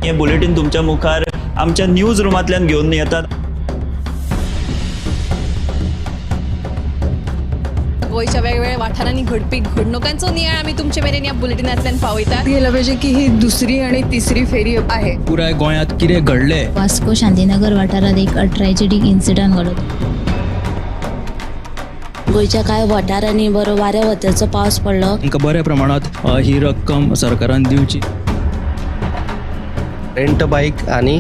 हे बुलेटीन तुमच्या मुखार आमच्या न्यूज रुमांतल्यान घेवन येतात. गोंयच्या वेगवेगळ्या वाठारांनी घडपी घडणुकांचो नियाळ आमी तुमचे मेरेन ह्या बुलेटिनांतल्यान पावयतात. गेलं पाहिजे की ही दुसरी आणि तिसरी फेरी आहे. पुराय गोंयांत कितें घडलें. वास्को शांतीनगर वाठारांत एक ट्रॅजेडीक इन्सिडंट घडलो. गोंयच्या कांय वाठारांनी बरो वाऱ्या वताचो पावस पडलो. तांकां बऱ्या प्रमाणांत ही रक्कम सरकारान दिवची. रेंट बायक आनी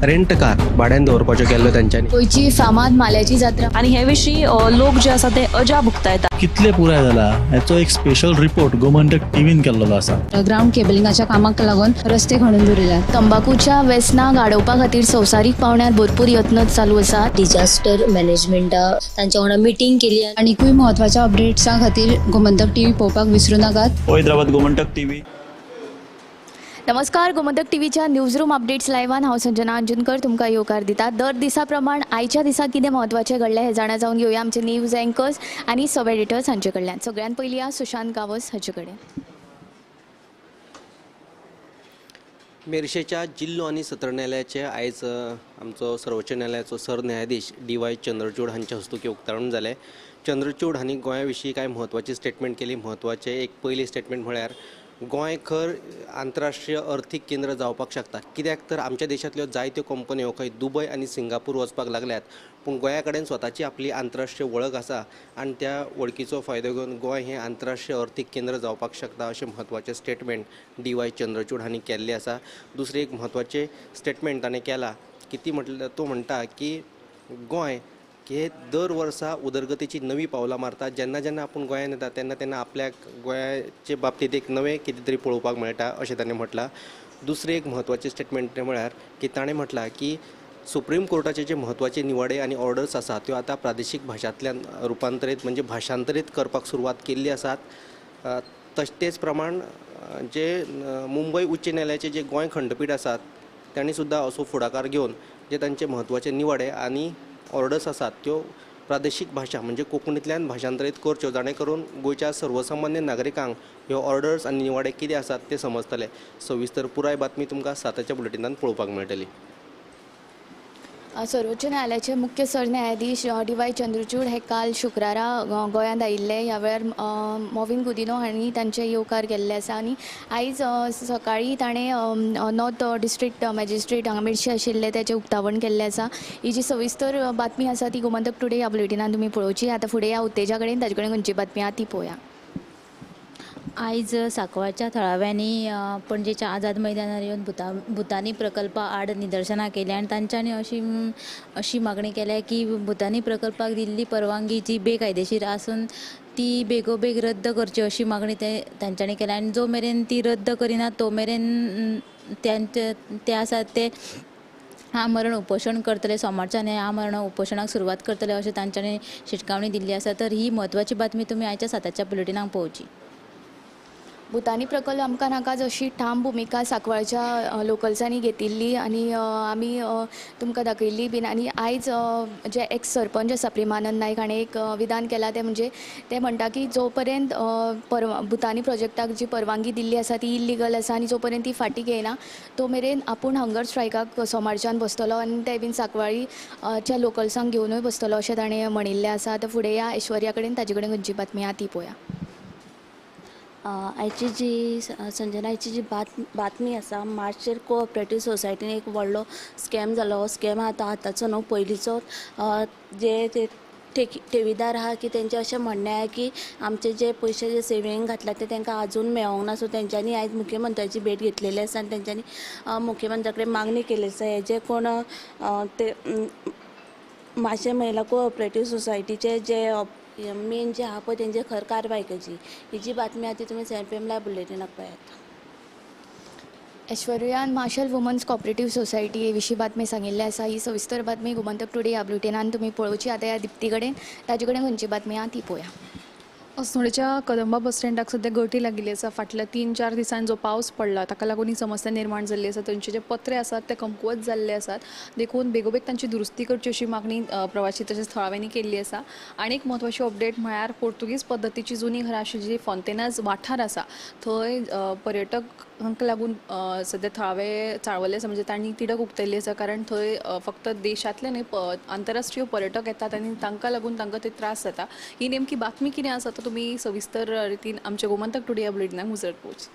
रेंट कार भाड्यान दवरपाच्यो केल्लो तेंच्यांनी. गोंयची फामाद माल्याची जात्रा आनी हे विशीं लोक जे आसा ते अजाप उक्तायता. कितले पुराय जाला हेचो एक स्पेशल रिपोर्ट गोमंतक टीव्हीन केल्लो आसा. ग्राउंड केबलिंगाच्या कामाक लागून रस्ते खणून दवरिल्यात. तंबाकूच्या वेसनाक आडोवपा खातीर संवसारीक पावंड्यार भरपूर यत्न चालू आसात. डिजास्टर मॅनेजमेंटा तांच्या वांगडा मिटींग केली. आनीकूय म्हत्वाच्या अपडेट्सां खातीर गोमंतक टीव्ही पळोवपाक विसरू नाकात. पळयत रावात गोमंतक टीव्ही. नमस्कार, गोमंतक टीव्हीच्या न्यूज रूम अपडेट्स लायव्हान हांव संजना अंजुनकर तुमकां येवकार दिता. दर दिसा प्रमाण आयच्या दिसा कितें म्हत्वाचें घडलें हें जाणा जावन घेवया आमचे न्यूज एंकर्स आनी सब एडिटर्स हांचे कडल्यान. सगळ्यात पयलीं या सुशांत गांवस हाचे कडेन. मेरशेच्या जिल्लो आनी सत्र न्यायालयाचे आयज आमचो सर्वोच्च न्यायालयाचो सरन्यायाधीश डी.वाय. चंद्रचूड हांच्या हस्तुकीं उक्तावण जालें. चंद्रचूड हांणी गोंया विशीं कांय म्हत्वाची स्टेटमेंट केली. म्हत्वाचें एक पयलीं स्टेटमेंट म्हळ्यार गोंय खर आंतरराष्ट्रीय अर्थीक केंद्र जावपाक शकता. कित्याक तर आमच्या देशांतल्यो जायत्यो कंपन्यो खंय दुबय आनी सिंगापूर वचपाक लागल्यात, पूण गोंया कडेन स्वताची आपली आंतरराष्ट्रीय वळख आसा आनी त्या वळखीचो फायदो घेवन गोंय हें आंतरराष्ट्रीय अर्थीक केंद्र जावपाक शकता अशें म्हत्वाचें स्टेटमेंट डी.वाय. चंद्रचूड हांणी केल्लें आसा. दुसरें एक म्हत्वाचें स्टेटमेंट ताणें केलां की ती म्हटल्यार तो म्हणटा की गोंय हे दर वर्सा उदरगतीची नवी पावलां मारता. जेन्ना जेन्ना आपूण गोंयांत येता तेन्ना तेन्ना आपल्याक गोंयाचे बाबतींत एक नवें कितें तरी पळोवपाक मेळटा अशें ताणें म्हटलां. दुसरें एक म्हत्वाचें स्टेटमेंट म्हळ्यार की ताणें म्हटलां की सुप्रीम कोर्टाचे जे म्हत्वाचे निवाडे आनी ऑर्डर्स आसात त्यो आतां प्रादेशीक भाशांतल्यान रुपांतरीत म्हणजे भाशांतरीत करपाक सुरवात केल्ली आसात. तेच प्रमाण जे मुंबय उच्च न्यायालयाचे जे गोंय खंडपीठ आसात तांणी सुद्दां असो फुडाकार घेवन जे तांचे म्हत्वाचे निवाडे आनी ऑर्डर्स आसात त्यो प्रादेशीक भाशा म्हणजे कोंकणींतल्यान भाशांतरीत करच्यो, जाणे करून गोंयच्या सर्वसामान्य नागरिकांक ह्यो ऑर्डर्स आनी निवाडे कितें आसात ते समजतले. सविस्तर पुराय बातमी तुमकां 7च्या बुलेटिनान पळोवपाक मेळटली. सर्वोच्च न्यायालयाचे मुख्य सरन्यायाधीश डी.वाय. चंद्रचूड हे काल शुक्रारा गोंयांत आयिल्ले. ह्या वेळार मॉविन गुदिन्हो हांणी तांचे येवकार केल्ले आसा आनी आयज सकाळीं ताणें नॉर्थ डिस्ट्रिक्ट मॅजिस्ट्रेट हांगा मेरशे आशिल्ले ताचें उक्तावण केल्लें आसा. ही जी सविस्तर बातमी आसा ती गोमंतक टुडे ह्या बुलेटिनान तुमी पळोवची. आतां फुडें ह्या उत्तेजा कडेन, ताचे कडेन खंयची बातमी आसा ती पळोवया. आयज सांकवाळच्या थळाव्यांनी पणजेच्या आझाद मैदानार येवन भुतानी प्रकल्पा आड निदर्शनां केली आनी तांच्यांनी अशी मागणी केल्या की भुतानी प्रकल्पाक दिल्ली परवानगी जी बेकायदेशीर आसून ती बेगोबेग रद्द करची अशी मागणी ते तांच्यांनी केल्या आनी जो मेरेन ती रद्द करिना तो मेरेन ते आसात ते आमरण उपोशण करतले. सोमारच्यान हे आमरण उपोशणाक सुरवात करतले अशें तांच्यांनी शिटकावणी दिल्ली आसा. तर ही म्हत्वाची बातमी तुमी आयच्या 7च्या बुलेटिनाक पळोवची. भुतानी प्रकल्प आमकां नाका जशी ठाम भुमिका सांकवाळच्या लोकल्सांनी घेतिल्ली आनी आमी तुमकां दाखयल्ली बीन. आनी आयज जे एक्स सरपंच आसा प्रेमानंद नायक हाणें एक विधान केलां तें म्हणजे ते म्हणटा की जो पर्यंत भुतानी प्रोजेक्टाक जी परवानगी दिल्ली आसा ती इल्लिगल आसा आनी जो पर्यंत ती फाटीं घेयना तो मेरेन आपूण हंगर स्ट्रायकाक सोमारच्यान बसतलो आनी ते बीन सांकवाळीच्या लोकल्सांक घेवनूय बसतलो अशें ताणें म्हणिल्लें आसा. आतां फुडें या ऐश्वर्या कडेन, ताजे कडेन खंयची बातमी आसा ती पळोवया. आयची जी संजना आयची जी बातमी आसा, मार्चेर कोऑपरेटीव सोसायटीन एक व्हडलो स्कॅम जालो. हो स्कॅम आतां आतांचो न्हू, पयलींचो. जे ते ठेवीदार आहा की तेंचें अशें म्हणणें आहा की आमचे जे पयशे जे सेवींग घातला ते तांकां आजून मेळोंक ना. सो तेंच्यांनी आयज मुख्यमंत्र्याची भेट घेतलेली आसा आनी तेंच्यांनी मुख्यमंत्र्या कडेन मागणी केल्ली आसा हे जे कोण ते माशें महिला कोऑपरेटीव सोसायटीचे जे मेन जे आहा पळय तेंचे खर कारवाय करची. ही जी बातमी आहा ती तुमी 7 PM live बुलेटिनाक पळयात. ऐश्वर्यान मार्शल वुमन्स कॉपरेटीव सोसायटी हे विशीं बातमी सांगिल्ली आसा. ही सविस्तर बातमी गोमंतक टुडे ह्या बुलेटिनान तुमी पळोवची. आतां ह्या दिप्ती कडेन, ताजे कडेन खंयची बातमी आहा ती पळोवया. अस्नोडेच्या कदंबा बस स्टँडाक सद्या गळटी लागिल्ली आसा. फाटल्या 3-4 दिसांनी जो पावस पडला ताका लागून ही समस्या निर्माण जाल्ली आसा. थंयचे जे पत्रे आसात ते कमकुवत जाल्ले आसात, देखून बेगोबेग तांची दुरुस्ती करची अशी मागणी प्रवासी तशेंच थळाव्यांनी केल्ली आसा. आनी एक म्हत्वाची अपडेट म्हळ्यार पोर्तुगीज पद्दतीची जुनी घरां आशिल्ली जी फोंतेनाज वाठार आसा थंय पर्यटकांक लागून सद्या थळावे चाळवल्ले आसा, म्हणजे तांणी तिडक उक्तायल्ली आसा. कारण थंय फक्त देशांतले न्हय आंतरराष्ट्रीय पर्यटक येतात आनी तांकां लागून तांकां ते त्रास जाता. ही नेमकी बातमी कितें आसा तो तुमी सविस्तर रितीन आमच्या गोमंतक टुडे ह्या बुलेटिनाक मुजरत पळोवची.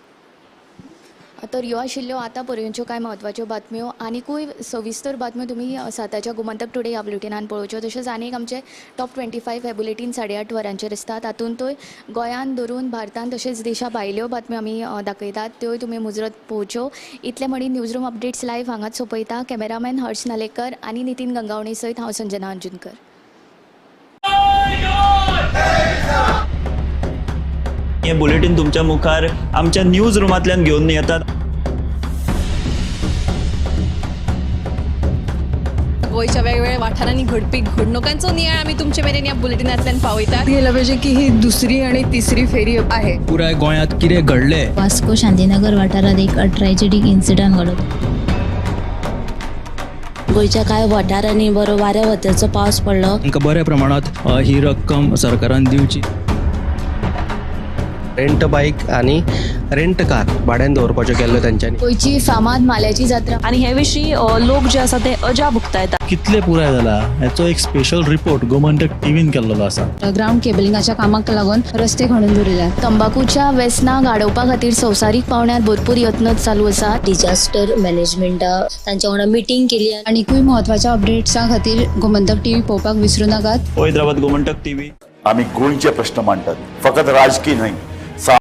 तर ह्यो आशिल्ल्यो आतां पर्यंतच्यो कांय म्हत्वाच्यो बातम्यो. आनिकूय सविस्तर बातम्यो तुमी 7च्या गोमंतक टुडे ह्या बुलेटिनान पळोवच्यो. तशेंच आनीक आमचे टॉप 25 हे बुलेटीन 8:30 वरांचेर आसता. तातूंतय गोंयांत धरून भारतांत तशेंच देशा भायल्यो बातम्यो आमी दाखयतात, त्योय तुमी मुजरत पळोवच्यो. इतले म्हणीत न्यूज रूम अपडेट्स लायव्ह हांगाच सोंपयता. कॅमेरामॅन हर्ष नालेकर आनी नितीन गंगावणे सयत हांव संजना अंजुनकर. हे बुलेटीन तुमच्या मुखार आमच्या न्यूज रुमांतल्यान घेवन येतात. गोंयच्या वेगवेगळ्या वाठारांनी घडपी घडणुकांचो नियाळ आमी तुमचे मेरेन ह्या बुलेटिनांतल्यान पावयतात. गेलं पाहिजे की ही दुसरी आणि तिसरी फेरी आहे. पुराय गोंयांत कितें घडलें, वास्को शांतीनगर वाठारात एक ट्रॅजेडीक इन्सिडंट घडलो. गोंयच्या कांय वाठारांनी बरो वाऱ्या वताचो पावस पडलो. तांकां बऱ्या प्रमाणांत ही रक्कम सरकारान दिवची. रेंट बायक आनी रेंट कार भाड्यान दवरपाच्यो केल्ल्यो तेंच्यांनी. गोंयची फामाद माल्याची जात्रा आनी हे विशीं लोक जे आसा ते अजाप उक्तायतात. कितले पुराय जाला हेचो एक स्पेशल रिपोर्ट गोमंतक टीव्हीन केल्लो आसा. ग्रावंड केबलिंगाच्या कामाक लागून रस्ते खणून दवरिल्यात. तंबाकूच्या वेसनाक आडोवपा खातीर संवसारीक पावंड्यार भरपूर यत्न चालू आसात. डिजास्टर मॅनेजमेंटा तांच्या वांगडा मिटींग केली. आनिकूय म्हत्वाच्या अपडेट्सां खातीर गोमंतक टीव्ही पळोवपाक विसरू नाकात. पळयत रावात गोमंतक टीव्ही. आमी गोंयचे प्रश्न मांडटात, फकत राजकीय न्हय.